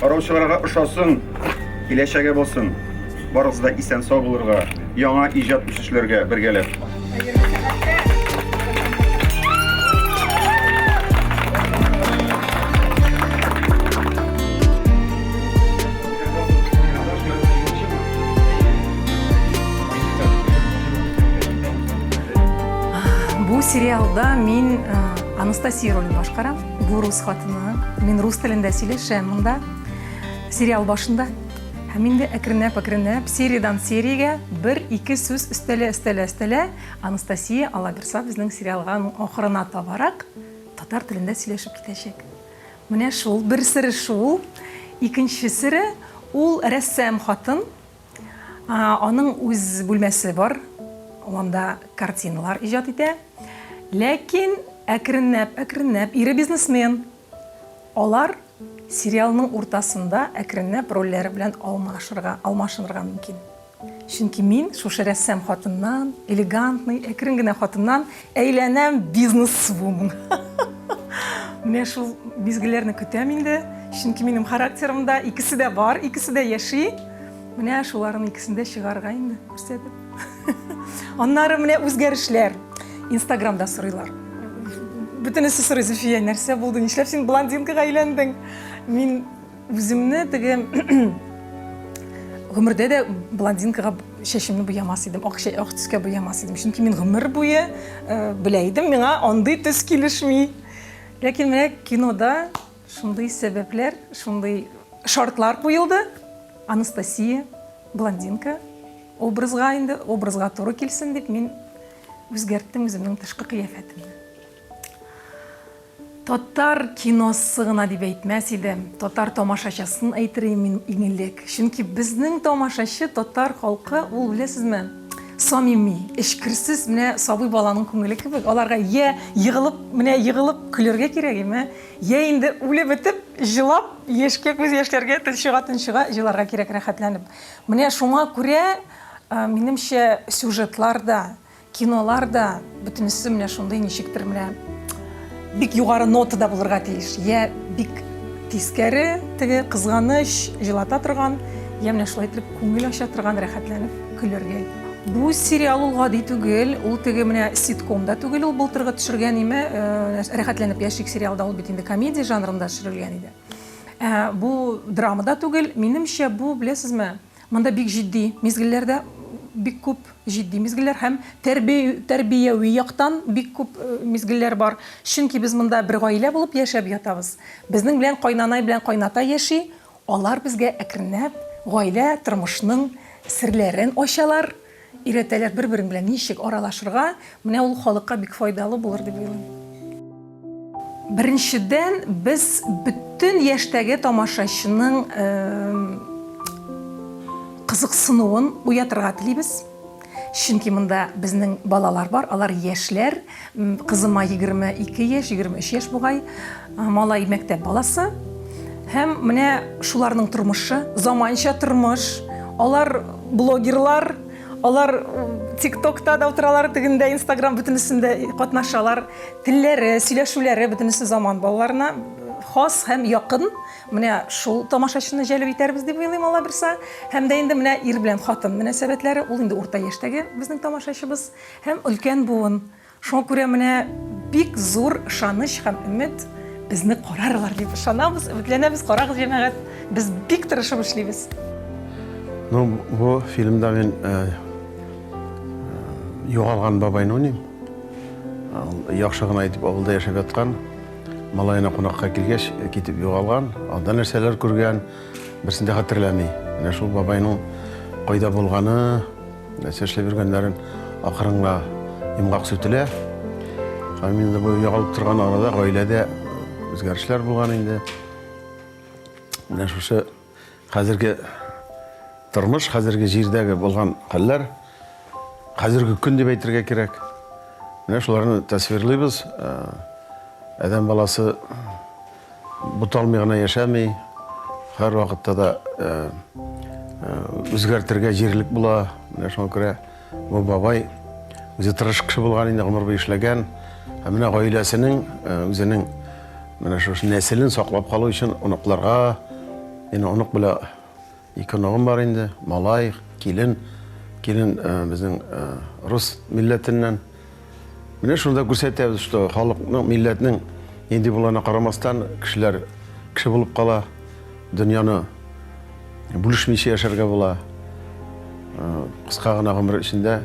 Караучыларга ошасын, киләчәге булсын. Барыгыз да исән-сау булырга, яңа иҗат үсешләргә бергәләп. Бу сериалда мин э, Анастасия ролен башкарам. Бу рус хатыны. Мин рус телендә сөйләшәм монда. Сериал башында. Һәм инде әкренләп-әкренләп сериядән сериягә бер-ике сүз өстәлә, өстәлә, өстәлә Анастасия Алаберса безнең сериалга ахырына табарак татар телендә сөйләшеп китәчәк. Менә шул, бер сере шул. Икенче сере, ул рәссам хатын. Аның үз бүлмәсе бар, ул анда картиналар иҗат итә. Ләкин әкренләп, әкренләп, ире бизнесмен. Алар сериалның уртасында әкренләп рольләре белән алмашырга, алмашынырга мөмкин. Чөнки мин шушы рәссам хатыннан, элегантный, әкрен генә хатыннан әйләнәм бизнес-вумен. Менә шул мизгелләрне көтәм инде. Чөнки минем характерымда икесе дә бар, икесе дә яши. Менә шуларның икесен дә чыгарырга инде күрсәтеп. Аннары менә үзгәрешләр. Инстаграмда сорыйлар. Бөтенесе сорый, Зөлфия, нәрсә булды? Нишләп син блондинкага әйләндең? Мин үземне теге гомердә дә блондинкага чәчемне буямас идем, ак, ак төскә буямас идем. Чөнки мин гомер буе э, белә идем, миңа андый төс килешми. Ләкин менә кинода Шундый сәбәпләр, шундый шартлар куелды. Анастасия, блондинка образга инде, образга туры килсен дип мин үзгәрттем үземнең тышкы кыяфәтемне. Татар киносы гына дип әйтмәс идем, татар тамашачасын әйтер идем мин иң элек. Чөнки безнең тамашачы, татар халкы, ул беләсезме, самими, эчкерсез, менә сабый баланың күңеле кебек. Аларга йә егылып, менә егылып көләргә кирәк, име, Йә инде үлеп бетеп, җылап, яшькә күз яшьләргә тончыга-тончыга җыларга кирәк рәхәтләнеп. Менә шуңа күрә, минемчә, сюжетлар да, кинолар да бөтенесе менә шундый ничектер менә бик югары нотада булырга тиеш. Йә бик тискәре, теге кызганыч, җылата торган, йә менә шулай итеп күңел ача торган, рәхәтләнеп көләргә. Бу сериал ул гади түгел, ул теге менә ситком да түгел, ул былтыргы төшергән име, э, Рәхәтләнеп яшик сериалда ул бит инде комедия жанрында төшерелгән иде. Ә, бу драма да түгел, минемчә бу, беләсезме, монда бик җитди мизгелләр дә бик күп җитди мизгелләр һәм тәрбия, тәрбияви яктан бик күп э, мизгелләр бар. Чөнки без монда бер гаилә булып яшәп ятабыз. Безнең белән кайнанай белән кайната яши, Алар безгә әкренләп гаилә тормышының серләрен ачалар, өйрәтәләр бер-берең белән ничек аралашырга. Менә ул халыкка бик файдалы булыр дип уйлыйм. Беренчедән, без бөтен яшьтәге тамашачының кызыксынуын уятырга телибез. Чөнки монда безнең балалар бар, алар яшьләр. Кызыма 22 яшь, 23 яшь бугай. Малай мәктәп баласы. Һәм менә шуларның тормышы, заманча тормыш. Алар блогерлар, алар ТикТокта да утыралар, тегендә Инстаграм бөтенесендә катнашалар. Телләре, сөйләшүләре бөтенесе заман балаларына хас һәм якын. Менә шул тамашачыны җәлеп итәрбез дип уйлыйм, Алла бирса. Һәм дә инде менә ир белән хатын мөнәсәбәтләре, ул инде урта яшьтәге безнең тамашачыбыз һәм өлкән буын. Шуңа күрә менә бик зур ышаныч һәм өмет, безне карарлар дип ышанабыз, өметләнәбез. Карагыз, җәмәгать, без бик тырышып эшлибез. Ну, бу фильмда мин э, э, югалган бабайны уйныйм. Яхшы гына итеп авылда яшәп яткан. Малаена кунакка килгәч, китеп югалган, анда нәрсәләр күргән, берсен дә хәтерләми. Менә шул бабайның кайда булганы, нәрсә эшләп йөргәннәрен акрын гына йомгак сүтелә. Һәм инде бу югалып торган арада гаиләдә үзгәрешләр булган инде. Менә шушы хәзерге тормыш, хәзерге җирдәге булган хәлләр, хәзерге көн дип әйтергә кирәк. Менә шуларны тасвирлыйбыз. Э, адәм баласы буталмый гына яшәми. Һәр вакытта да э, э, үзгәртергә җирлек була. Менә шуңа күрә бу бабай үзе тырыш кеше булган инде, гомер буе эшләгән. Һәм менә гаиләсенең үзенең менә шушы нәселен саклап калу өчен оныкларга. Мин онык белән ике оныгым бар инде. Малай, килен. Килен безнең рус милләтеннән. Менә шунда күрсәтәбез, что халыкның, милләтнең нинди булуына карамастан, кешеләр кеше булып кала. Дөньяны бүлешмичә яшәргә була. Кыска гына гомер эчендә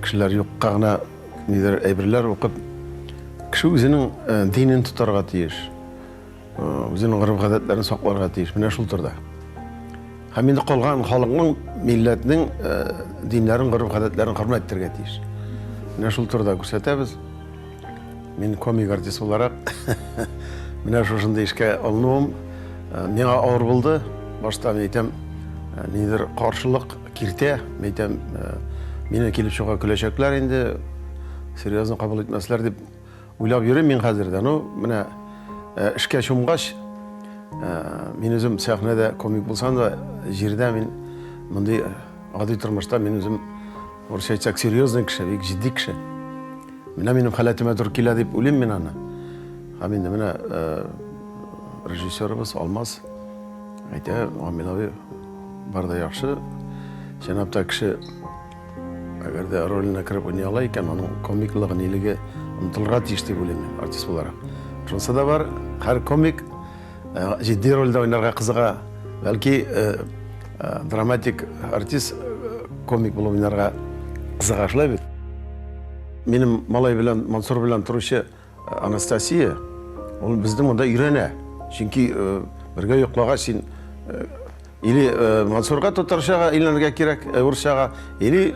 кешеләр юкка гына нидер әйберләр укып, кеше үзенең динен тотарга тиеш. Үзенең гореф-гадәтләрен сакларга тиеш. Менә шул турыда. Һәм инде калган халыкның, милләтнең диннәрен, гореф-гадәтләрен хөрмәт итәргә тиеш. Менә шул турыда күрсәтәбез. Мин комик артист буларак менә шушындый эшкә алынуым миңа авыр булды. Башта мин әйтәм, нидер каршылык киртә, мин әйтәм, мине килеп чыга көләчәкләр инде, серьезно кабул итмәсләр дип уйлап йөрим мин хәзер дә. Ну, менә эшкә чумгач, мин үзем сәхнәдә комик булсам да, җирдә мин мондый гади тормышта мин үзем, урысча әйтсәк, серьезный кеше, бик җитди кеше. Менә минем халәтемә туры килә дип уйлыйм мин аны. Һәм инде менә режиссерыбыз Алмаз әйтә, Гамил абый, бар да яхшы. Чынлап та кеше әгәр дә роленә кереп уйный ала икән, аның комиклыгы, нилеге онытылырга тиеш дип уйлыйм мин, артист буларак. Шунысы да бар, һәр комик җитди рольдә уйнарга кызыга. Бәлки драматик артист комик булып уйнарга кызыга, шулай бит? Минем малай белән, Мансур белән торучы Анастасия, ул безнең монда өйрәнә. Чөнки бергә йоклагач син или Мансурга татарчага өйләнергә кирәк, урысчага, или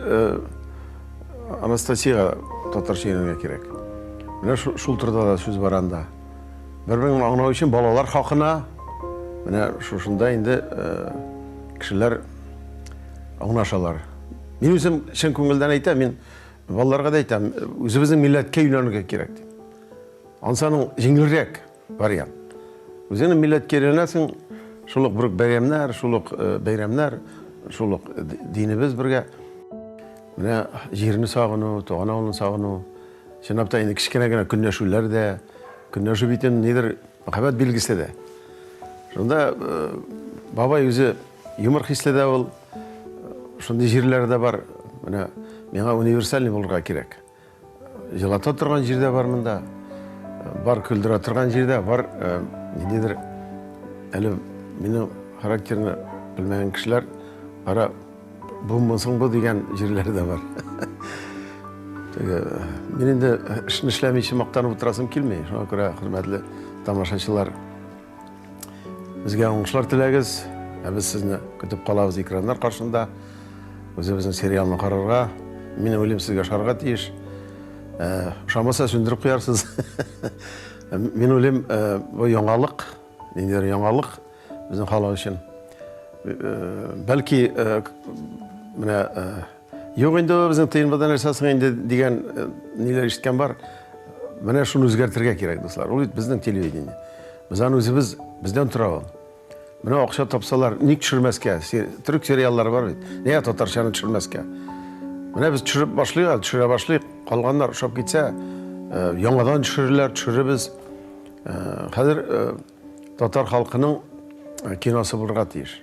Анастасияга татарча өйләнергә кирәк. Менә шул турыда да сүз бар анда. Бер-береңне аңлау өчен балалар хакына менә шушында инде кешеләр аңлашалар. Мин үзем чын күңелдән әйтәм, мин балаларга да әйтәм, үзебезнең милләткә өйләнергә кирәк дип. Ансы аның җиңелрәк вариант. Үзеңнең милләткә өйләнәсең, шул ук бер бәйрәмнәр, шул ук бәйрәмнәр, шул ук динебез бергә. Менә җирне сагыну, туган авылны сагыну. Чынлап та инде кечкенә генә көнләшүләр дә, көнләшү бит инде нидер мәхәббәт билгесе дә. Шунда бабай үзе юмор хисле дә ул, шундый җирләре дә бар. Менә миңа универсальный булырга кирәк. Җылата торган җир дә бар монда, бар көлдерә торган җир дә бар, ниндидер әле минем характерны белмәгән кешеләр кара Буммы соң бу дигән җирләре дә бар. Теге, мин инде эшне эшләмичә мактанып утырасым килми. Шуңа күрә, хөрмәтле тамашачылар, безгә уңышлар теләгез. Ә без сезне көтеп калабыз экраннар каршында. Үзебезнең сериалны карарга. Мин уйлыйм, сезгә ошарга тиеш. Э, ошамаса, сүндереп куярсыз. Мин уйлыйм, э, бу яңалык, ниндидер яңалык. Безнең халык өчен. Бәлки, менә юк инде безнең ТНВда нәрсә соң инде дигән ниләр ишеткән бар. Менә шуны үзгәртергә кирәк, дуслар. Ул бит безнең телевидение. Без аны үзебез, бездән тора ул. Менә акча тапсалар, ник төшермәскә? Төрек сериаллары бар бит. Нигә татарчаны төшермәскә? Менә без төшереп башлыйк, төшерә башлыйк. Калганнар ошап китсә, яңадан төшерерләр, төшерербез. Хәзер Татар халкының киносы булырга тиеш.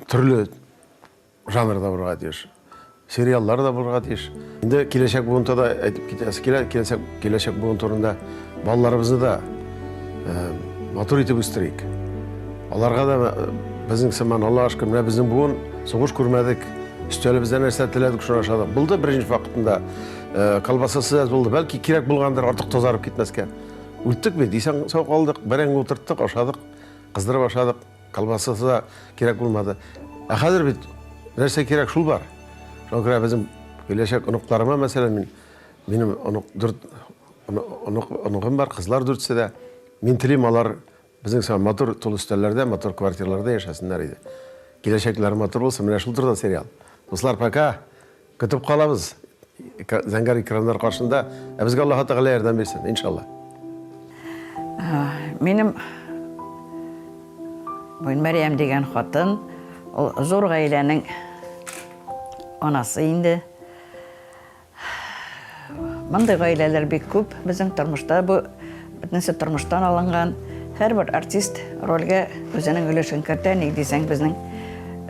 Төрле жанрда булырга тиеш. Сериаллар да булырга тиеш. Инде киләчәк буын да әйтеп китәсе килә, киләчәк, киләчәк буын турында балаларыбызны да матур итеп үстерик. Аларга да безнең сыман, Аллаһка шөкер, менә безнең буын сугыш күрмәдек, өстәлебездә нәрсә теләдек, шуны ашадык. Булды беренче вакытында, колбасасы әз булды, бәлки кирәк булгандыр, артык тазарып китмәскә. Үттек бит, исән сау калдык, бәрәңге утырттык, ашадык, кыздырып ашадык, колбасасы да кирәк булмады. Ә хәзер бит нәрсә кирәк, шул бар. Шуңа күрә безнең киләчәк оныкларыма, мәсәлән, мин, минем онык, дүрт онык, оныгым бар, кызлар дүртсе дә. Мин телим, алар безнең сыман матур тулы өстәлләрдә, матур квартираларда яшәсеннәр иде. Киләчәкләре матур булсын, менә шул турыда сериал. Дуслар, пока! Көтеп калабыз зәңгәр экраннар каршында. Ә безгә Аллаһы Тәгалә ярдәм бирсен, иншалла. Минем Мәрьям дигән хатын, ул зур гаиләнең анасы инде. Мондый гаиләләр бик күп безнең тормышта. Бу бөтенесе тормыштан алынган. Һәрбер артист рольгә үзенең өлешен кертә, ник дисәң, безнең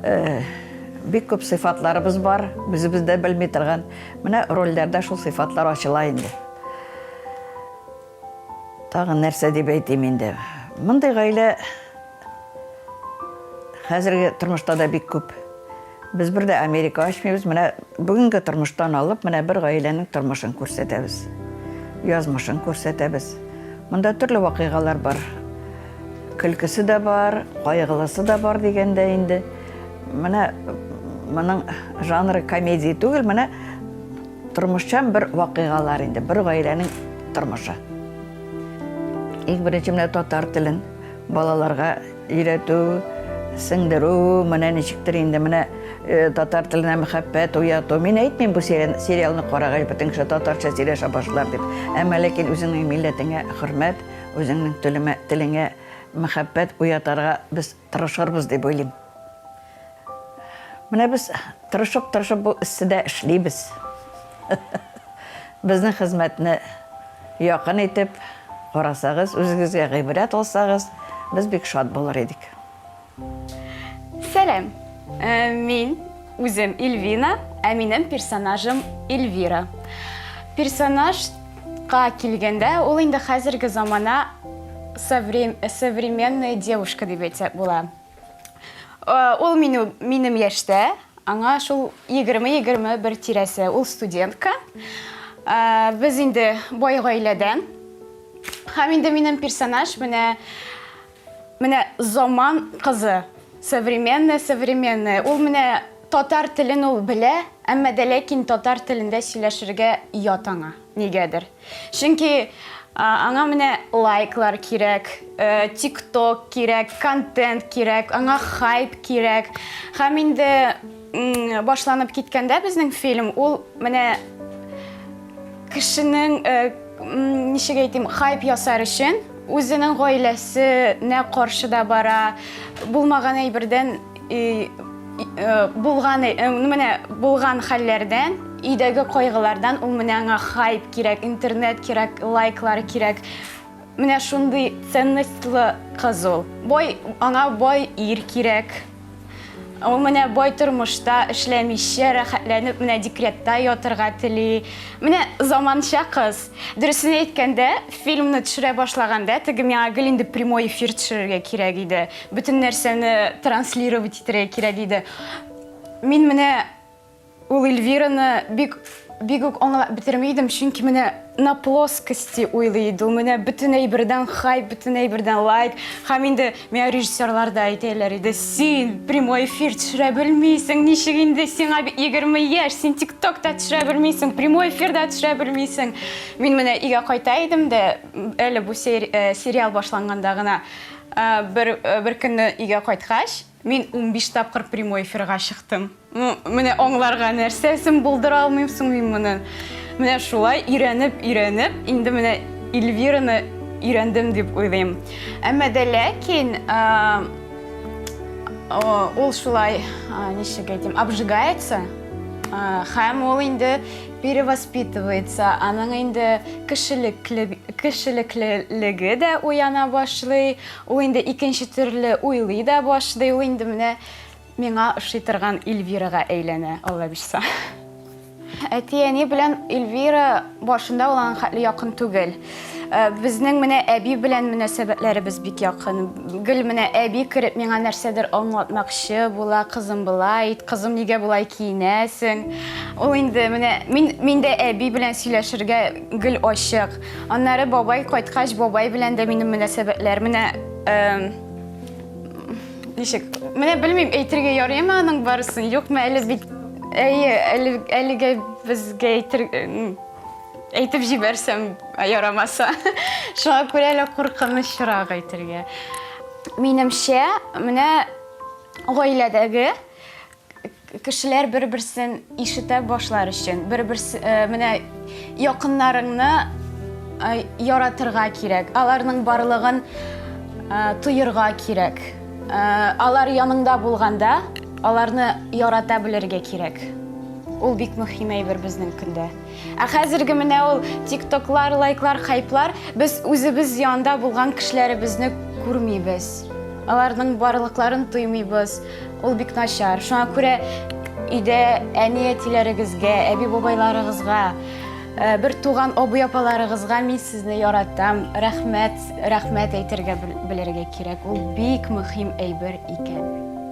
э, бик күп сыйфатларыбыз бар, үзебез дә белми торган. Менә рольләрдә шул сыйфатлар ачыла инде. Тагын нәрсә дип әйтим инде. Мондый гаилә хәзерге тормышта да бик күп. Без бер дә Америка ачмыйбыз, менә бүгенге тормыштан алып, менә бер гаиләнең тормышын күрсәтәбез. Язмышын күрсәтәбез. Монда төрле вакыйгалар бар. Көлкесе дә бар, кайгылысы да бар дигәндә инде. Менә моның жанры комедия түгел, менә тормышчан бер вакыйгалар инде, бер гаиләнең тормышы. Иң беренче менә татар телен балаларга өйрәтү, сеңдерү, менә ничектер инде менә э, татар теленә мәхәббәт уяту. Мин әйтмим бу сериалны карагач бөтен кеше татарча сөйләшә башлар дип. Әмма ләкин үзеңнең милләтеңә хөрмәт, үзеңнең телемә, телеңә мәхәббәт уятарга без тырышырбыз дип уйлыйм. Менә без тырышып-тырышып бу эсседә эшлибез. Безнең хезмәтне якын итеп карасагыз, үзегезгә гыйбрәт алсагыз, без бик шат булыр идек. Сәлам! Э, мин үзем Эльвина, ә минем персонажым Эльвира. Персонажка килгәндә, ул инде хәзерге замана современная девушка дип әйтсәк була. Э, ул минем, минем яшьтә, аңа шул 20-21 тирәсе, ул студентка. Э, без инде бай гаиләдән. Һәм инде минем персонаж менә менә заман кызы, современная, современная. Ул менә татар телен ул белә, әмма дә ләкин татар телендә сөйләшергә ят аңа, нигәдер. Чөнки аңа менә лайклар кирәк, тикток кирәк, контент кирәк, аңа хайп кирәк. Һәм инде башланып киткәндә безнең фильм, ул менә кешенең, ничек әйтим, хайп ясар өчен үзенең гаиләсенә каршы да бара, булмаган әйбердән булган, менә булган хәлләрдән, өйдәге кайгылардан ул менә аңа хайп кирәк, интернет кирәк, лайклар кирәк. Менә шундый ценностьлы кыз ул. Бай, аңа бай ир кирәк. Ул менә бай тормышта эшләмичә, рәхәтләнеп менә декретта ятырга тели. Менә заманча кыз. Дөресен әйткәндә, фильмны төшерә башлаганда, теге миңа гел инде прямой эфир төшерергә кирәк иде. Бөтен нәрсәне транслировать итәргә кирәк иде. Мин менә ул Эльвираны бик бик үк аңлап бетерми идем, чөнки менә на плоскости уйлый иде ул. Менә бөтен әйбердән хайп, бөтен әйбердән лайк. Һәм инде миңа режиссерлар да әйтәләр иде, син прямой эфир төшерә белмисең, ничек инде сиңа бит 20 яшь, син тиктокта төшерә белмисең, прямой эфирда төшерә белмисең. Мин менә өйгә кайта идем дә, әле бу э, сериал башланганда гына Бер, бер көнне өйгә кайткач, мин 15 тапкыр прямой эфирга чыктым. Ну, менә аңларга нәрсәсен булдыра алмыйм соң мин моны. Менә шулай өйрәнеп, өйрәнеп, инде менә Эльвираны өйрәндем дип уйлыйм. Әмма дә ләкин ул шулай, ничек әйтим, обжигается, һәм ул инде перевоспитывается, аның инде кешелекле, кешелеклелеге дә уяна башлый, ул инде икенче төрле уйлый да башлый, ул инде менә миңа ошый торган Эльвирага әйләнә, Алла бирса. Әти-әни белән Эльвира башында ул аның хәтле якын түгел. Э, безнең менә әби белән мөнәсәбәтләребез бик якын. Гел менә әби кереп миңа нәрсәдер аңлатмакчы була, кызым болай ит, кызым нигә болай киенәсең? Ул инде менә мин мин дә әби белән сөйләшергә гел ачык. Аннары бабай кайткач, бабай белән дә минем мөнәсәбәтләр менә э, ничек? Менә белмим, әйтергә ярыймы аның барысын, юкмы әле бит әйе, әле әлегә безгә әйтер Әйтеп җибәрсәм, ярамаса. Шуңа күрә әле куркынычрак әйтергә. Минемчә, менә гаиләдәге кешеләр бер-берсен ишетә башлар өчен, бер-берсе э, менә якыннарыңны э, яратырга кирәк, аларның барлыгын э, тоерга кирәк. Алар яныңда булганда, аларны ярата белергә кирәк. Ул бик мөһим әйбер безнең көндә. Ә хәзерге менә ул тиктоклар, лайклар, хайплар, без үзебез янында булган кешеләребезне күрмибез. Аларның барлыкларын тоймыйбыз. Ул бик начар. Шуңа күрә өйдә әни-әтиләрегезгә, әби-бабайларыгызга, э, бер туган абый-апаларыгызга мин сезне яратам, рәхмәт, рәхмәт әйтергә белергә кирәк. Ул бик мөһим әйбер икән.